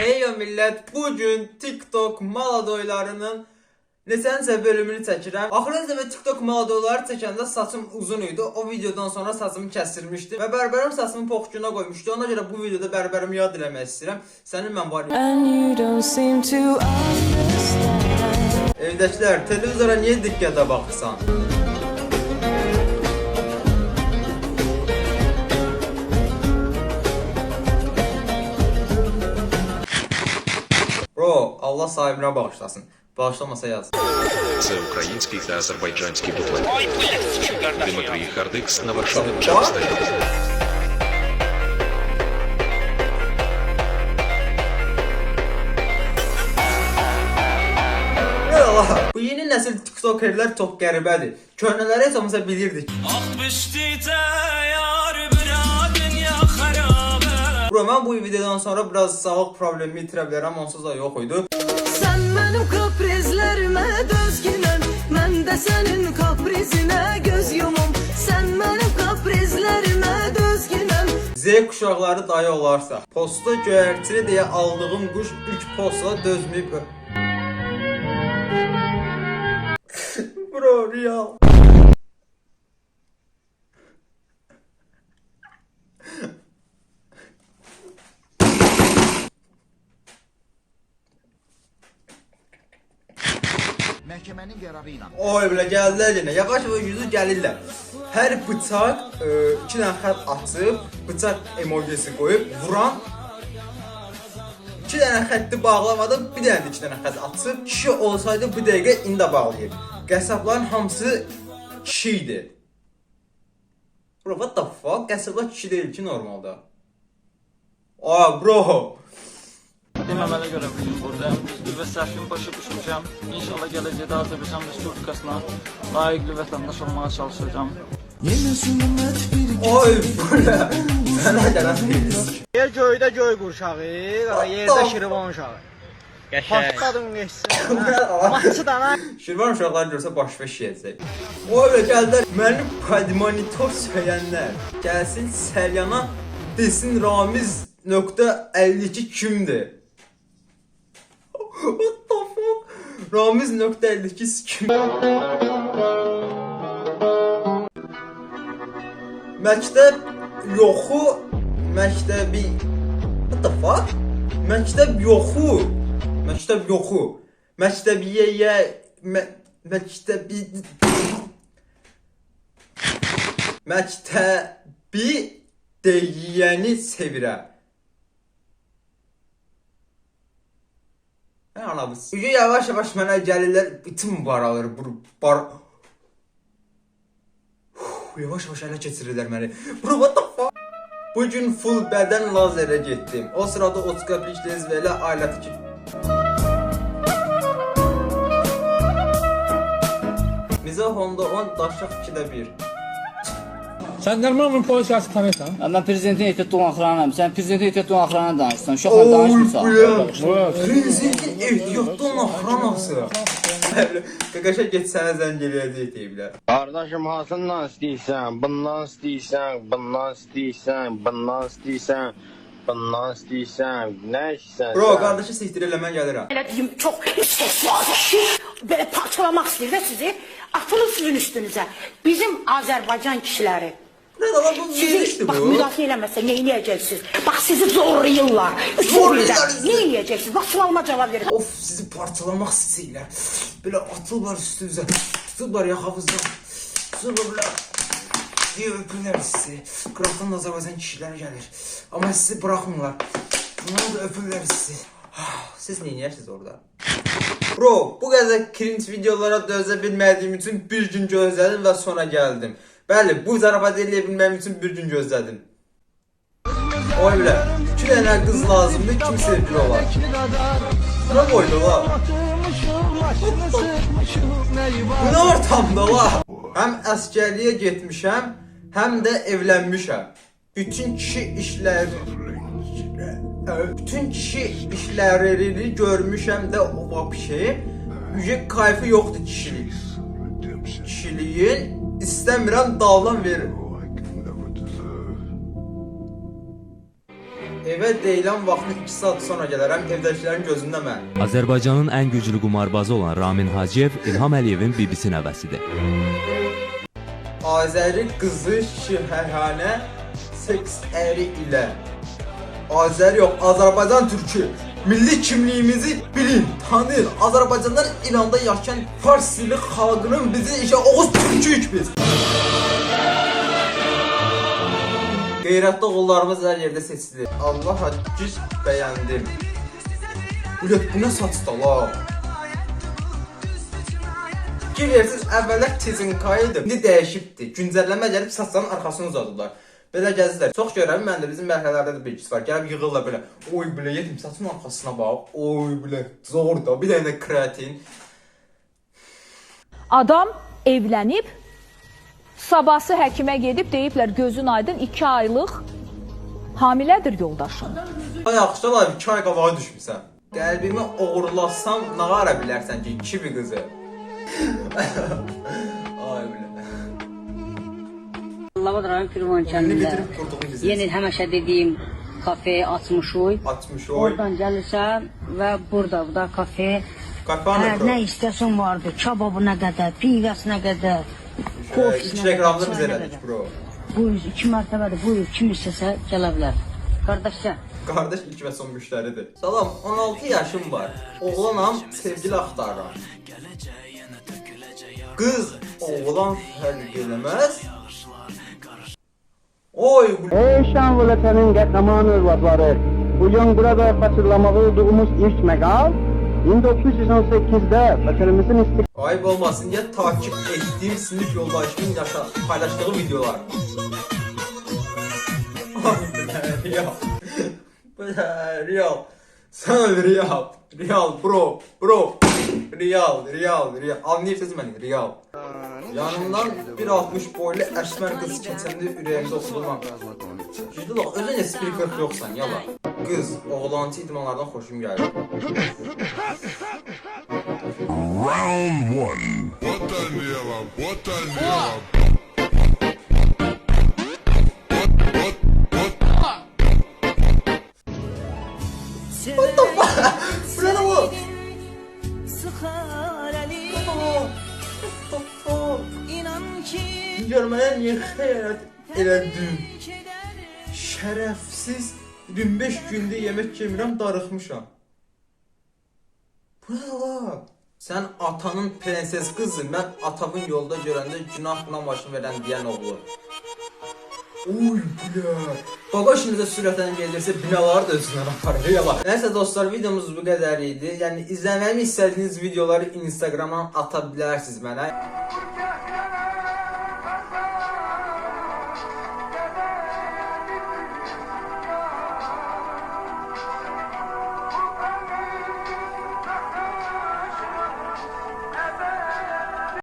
Heyo millət, bugün TikTok maladoylarının neçənsə bölümünü çəkirəm. Axırıncı dəfə TikTok maladoyları çəkəndə saçım uzun idi. O videodan sonra saçımı kəsdirmişdim və bərbərim saçımı poxkuna qoymuşdu. Ona görə bu videoda bərbərimi yad eləmək istəyirəm. Sənin mən var. And you don't seem to understand. Evdəkilər, televizora niyə diqqətlə baxırsan? Bro, Allah sahibinə bağışlasın. Bağışlamasa yaz. Це український та азербайджанський дует. Дмитрій Хардикс на Варшаві почав. Allah. Bu yeni nəsil TikTokerlər çox qəribədir. Köhnələri heç olmasa bilirdik. Bro, mən bu videodan sonra biraz sağlıq problemi itirə bilərəm, onsuz da yox idi. Sen benim kaprizlerime dözgünüm. Ben de senin kaprizine göz yumum. Sen benim kaprizlerime dözgünüm. Z quşaqları dayı olarsa, posta göyərtini deyə aldığım quş ilk posta dözməyib. Bro, real. Məhkəmənin qərarı ilə Oy belə gəldilər yenə. Yavaş yavaş yüzü gəlirlər. Hər bıçaq iki dənə xətt açıb, bıçaq emojisi qoyub vuran iki dənə xətti bağlamadı, bir dənə də iki dənə xətt açıb. Kişi olsaydı bu dəqiqə indi də bağlayıb. Qəssabların hamısı kişi idi. Bro, what the fuck? Qəssablar kişi deyil ki normalda. Aa, bro. Deməmələ görə bu gün buradayam. Düzdür və səhvimi başa düşmüşəm. İnşallah gələcəkdə Azərbaycan Respublikasına layiqli vətəndaş olmağa çalışacağam. Oy, bu nə? Sənə gələn deyil. Yer göydə göy qurşağı, qara yerdə Şirvan uşağı. Qəşəng. Partladın getsin. Maçı dana. Şirvan uşaqları görsə baş beş yeyəcək. O öyle gəldilər. Məni podmonitor söyənlər. Gəlsin Səlyana desin Ramiz nöqtə 52 kimdir? What the fuck? Ramiz nöqtə 52 kim? Məktəb yoxu məktəbi. What the fuck? Məktəb yoxu. Məktəb yoxu. Məktəbiyə mə, məktəbi məktəbi deyəni sevirəm. Nə anabız? Ücü yavaş yavaş mənə gəlirlər, bütün bar alır, bu bar. Uf, yavaş yavaş ələ keçirirlər məni. Bro, what the fuck? Bu gün full bədən lazerə getdim. O sırada 30 qəpik lezvə ilə ailəti ki. Bizə Honda 10 daşıq 2-də 1. Sən Nərman polisiyası tanıyırsan? Mən prezidentin ehtiyatlı olan axranayam. Sən prezidentin ehtiyatlı olan axrana danışsan. Uşaqla danışmırsan. Prezidentin ehtiyatlı olan axranası. Qaqaşa get sənə zəng eləyəcək deyiblər. Qardaşım hansından istəyirsən? Bundan istəyirsən, bundan istəyirsən, bundan istəyirsən, bundan istəyirsən, nə istəyirsən? Bro, sən? qardaşı siktir elə mən gəlirəm. Belə deyim, çox istehsal kişi belə parçalamaq istəyir də sizi. Atılır sizin üstünüzə. Bizim Azərbaycan kişiləri. Nə də lan bu Sizi verişdi bax bu. müdafiə eləməsə nə eləyəcəksiniz? Bax sizi zorlayırlar. Üçüncü Zorlayırlar ildə sizi. Nə eləyəcəksiniz? Bax sualıma cavab verin. Of sizi parçalamaq istəyirlər. Belə atırlar üstünüzə. Tutublar yaxavızdan. Tutublar belə diye öpürlər sizi. Qıraqdan Azərbaycan kişiləri gəlir. Amma sizi buraxmırlar. Bunlar da öpürlər sizi. Ah, siz nə edirsiniz orada? Bro, bu qədər cringe videolara dözə bilmədiyim üçün bir gün gözlədim və sonra gəldim. Bəli, bu zarafat eləyə bilməyim üçün bir gün gözlədim. Oy belə, iki dənə qız lazımdır, kim sevgili olar? Nə qoydu la? Bu nə ortamda la? Həm əskərliyə getmişəm, həm də evlənmişəm. Bütün kişi işləri bütün kişi işlərini görmüşəm də o vapşe. Ücret kayfı yoxdur kişilik. Kişiliyin istəmirəm daldan verin. Evə Evə deyilən vaxtın 2 saat sonra gələrəm, evdəkilərin gözündə mən. Azərbaycanın ən güclü qumarbazı olan Ramin Hacıyev İlham Əliyevin bibisi nəvəsidir. Azəri qızı şəhərhanə seks əri ilə. Azəri yox, Azərbaycan türkü. Milli kimliyimizi bilin, tanıyın. Azərbaycandan İranda yaşayan fars dilli xalqının bizi işə Oğuz türküyük biz. Qeyrətli oğullarımız hər yerdə seçilir. Allah haqqı bəyəndim. Bilet, bu nə saçda la? Fikir verirsiniz, əvvəllər Tezinka idi. İndi dəyişibdi. Güncəlləmə gəlib saçların arxasını uzadıblar. Belə gəzirlər. Çox görürəm, mən də bizim məhəllələrdə də bir ikisi var. Gəlib yığırlar belə. Oy belə yetim saçın arxasına bax. Oy belə zor da. Bir dənə də kreatin. Adam evlənib, sabahsı həkimə gedib deyiblər gözün aydın 2 aylıq hamilədir yoldaşın. Ay yaxşı la, 2 ay qabağa düşmüsən. Qəlbimi oğurlasam nə qara bilərsən ki, kivi qızı. Ay belə. Lavad rayon Pirvan kəndində yeni həmişə dediyim kafe açmışıq. Açmışıq. Oradan gəlirsən və burada bu da kafe. Kafe Hər nə istəsən vardı. Kababı nə qədər, pivası nə qədər, kofesi İlk nə qədər, reklamını biz çayı nə elədik qədər. bro. Buyur, 2 mərtəbədir. Buyur, kim istəsə gələ bilər. Qardaş sən. Qardaş ilk və son müştəridir. Salam, 16 yaşım var. Oğlanam, sevgili axtarıram. Qız, oğlan fərq eləməz. Oy, bu Ey şanlı vətənin qəhrəman övladları! Bugün burada xatırlamalı olduğumuz ilk məqam 1918'de vətənimizin istiqlalını Ayıp olmasın diye takip ettiğim sinif yoldaşımın paylaştığı videolar. Real. Real. Sen real. Real bro. Bro. Real. Real. Real. Anlayırsınız beni. Real. Yanımdan 1.60 boylu əsmər qız keçəndə ürəyimdə oxudum. Ciddi ol, özün də 1.40 yoxsan, yala. Qız, oğlançı idmanlardan xoşum gəlir. Round one. What the fuck? Bu nə bu? Sıxar əli, What the fuck? inan ki Görməyə niyə xəyanət elədim? Şərəfsiz 25 gündür yemək yemirəm, darıxmışam. Bu nə la? Sən atanın prenses qızı, mən atamın yolda görəndə günah buna maşın verən deyən oğlu. Uy bля. Qaqaş necə sürətlə gedirsə binaları da özündən aparır. Yala. Nəysə dostlar, videomuz bu qədər idi. Yəni izləməyimi istədiyiniz videoları Instagramdan ata bilərsiniz mənə.